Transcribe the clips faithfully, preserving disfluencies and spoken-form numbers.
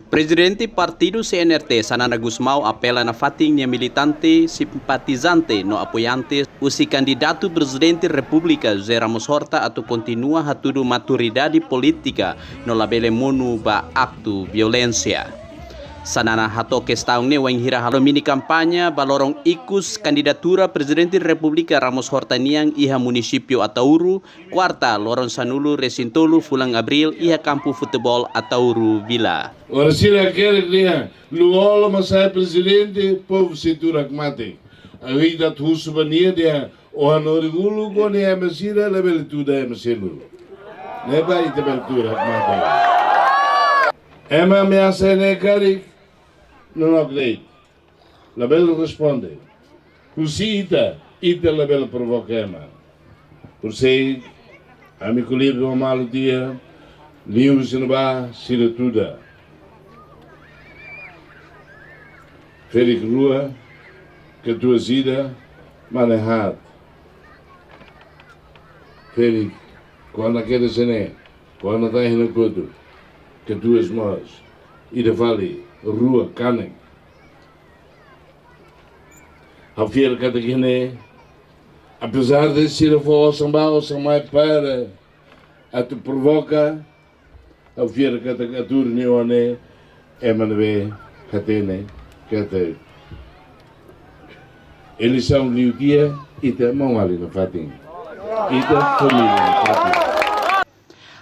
Prezidente Partidu C N R T, Xanana Gusmão, apela nafatin nia militante, simpatizante no apoiante husi kandidatu Prezidente Repúblika José Ramos Horta atu kontinua hatudu maturidade polítika no labele monu ba aktu violénsia. Xanana hato'o kestaun ne'e wainhira halo mini kampaña ba loron ikus kandidatura Prezidente Repúblika Ramos Horta nian iha munisípiu Ataúro, Kuarta, loron sanulu-resin-tolu fulan Abríl, iha kampu futeból Ataúro Vila. Ora sira hakerek dehan, Lú-Olo mak sai prezidente, povu sei tuur hakmatek. Agora ita atu husu ba nia dehan, ó hanorin uluk, ó-nia ema sira labele tuda ema seluk. Ne'ebé ita bele tuur hakmatek. Ema ameasa ne'e karik, no update. Labele responde. Husi ita, ita labele provoka ema. Por sei, ami ko'alia ho malu tiha, liuhusi ne'ebá, sira tuda. Ferik rua, katuas ida, mane haat. Ferik, kona kere sene, kona tahi na kotu, katuas mós, ida fali, rua, kanek. Ha'u fiar katak ne'e, apezar de sira fó osan bá, osan mai para atu provoka, ha'u fiar katak Ataúro nia oan ne'e, ema ne'ebé hatene katak eleisaun liu tiha, ita maun-alin nafatin. Ita família nafatin.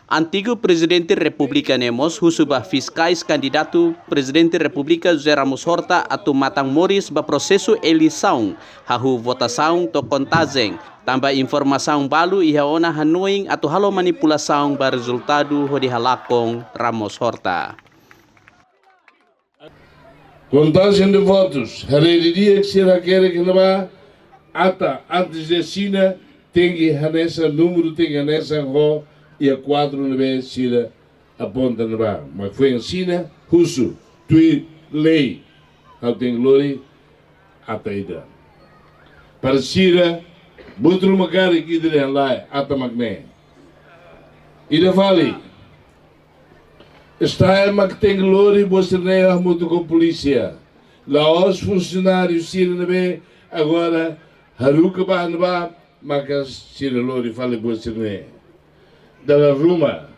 Antigu Prezidente Repúblika ne'e mós husu ba fiskais kandidatu Prezidente Repúblika José Ramos Horta atu matan moris ba prosesu eleisaun, hahú votasaun to'o kontajen, tanba informasaun balu iha ona hanoin atu halo manipulasaun ba rezultadu hodi halakon Ramos Horta. Kontajen de votus, haree didi'ak sira hakerek iha ne'ebá, ata antes de asina, tenke hanesan, númeru tenke hanesan ho iha kuadru ne'ebé sira aponta ne'ebá. Mas foin asina, husu, tuir lei, ha'u tenke lori ata ida. Para sira, buat ruma karik ida dehan lae, ata mak ne'e. Ida fali, STAE mak tenke lori buat sira-ne'e hamutuk ho polísia. La'ós funsionáriu sira ne'ebé agora haruka ba ne'ebá, maka sira lori fali buat sira-ne'e. Dala ruma,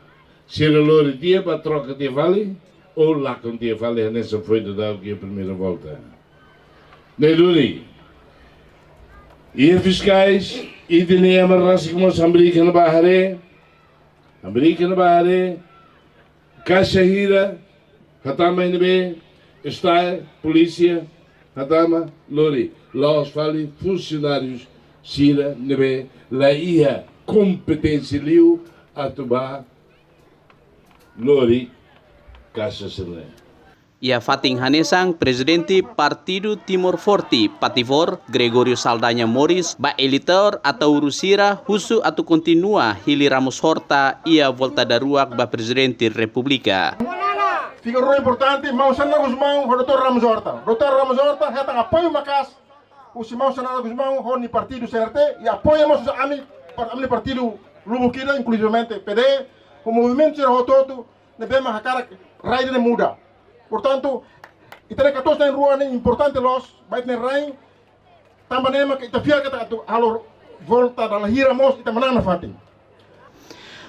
sira lori tiha ba troka tiha fali, ou lakon tiha fali hanesan foin daudauk iha primeira volta. Ne'e duni, iha fiskais, ita-nia ema rasik mós hamriik iha ne'ebá haree, hamriik iha ne'ebá haree, kaixa hira, hatama iha ne'ebé, STAE, polísia, hatama, lori, la'ós fali funsionáriu sira ne'ebé la iha kompeténsia liu atu bá lori kaixa sira-ne'e. Iha fatin hanesan, Prezidente Partidu Timor Forte, Pativor, Gregório Saldanha Moris, ba eleitór Ataúro sira, husu atu kontinua hili Ramos Horta iha volta daruak ba Prezidente Repúblika. Figura importante, maun Xanana Gusmão, ho doutór Ramos Horta. Doutór Ramos Horta, hetan apoiu maka'as husi maun Xanana Gusmão, ho nia partidu C N R T, i apoiu mós husi ami, par-, ami partidu lubuk ida, inkluzivemente P D, ho movimentu sira hotu-hotu, ne'ebé mak hakarak rai ida-ne'e muda. Portantu, ita-nia katuas na'in-rua ne'e importante loos ba ita-nia rai, tanba ne'e mak ita fiar katak atu halo volta dala hira mós ita manán nafatin.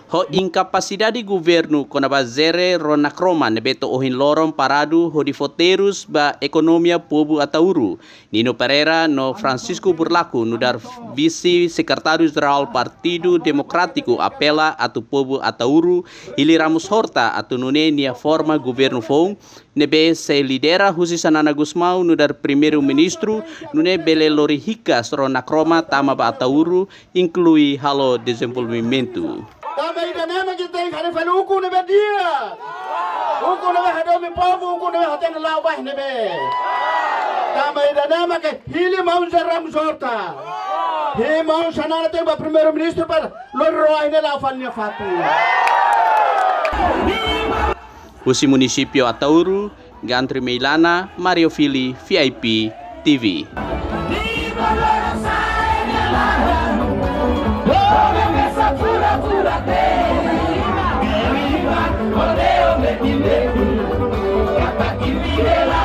Ho inkapasidade governu kona-ba jere RONACROMA ne'ebé to'o ohin loron paradu hodi fó terus ba ekonomia povu Ataúro, Nino Pereira no Francisco Burlaco, nu'udar Vise-Sekretáriu Jerál Partidu Demokrátiku, apela atu povu Ataúro hili Ramos Horta atu nune'e nia forma governu foun, ne'ebé sei lidera husi Xanana Gusmão nu'udar Primeiru-Ministru, nune'e bele lori hikas RONACROMA tama ba Ataúro, inklui halo dezenvolvimentu. Tanba ida-ne'e mak ita tenke haree fali ukun ne'ebé di'ak. Ukun ne'ebé hadomi povu, ukun ne'ebé hatene la'o ba iha ne'ebé. Tanba ida-ne'e mak hili maun José Ramos Horta. Hili maun Xanana tenke ba Primeiru-Ministru para lori roa iha ne'e la'o fali nia fatin. Husi munisípiu Ataúro, Gantri Meilana, Mario Fili, V I P T V.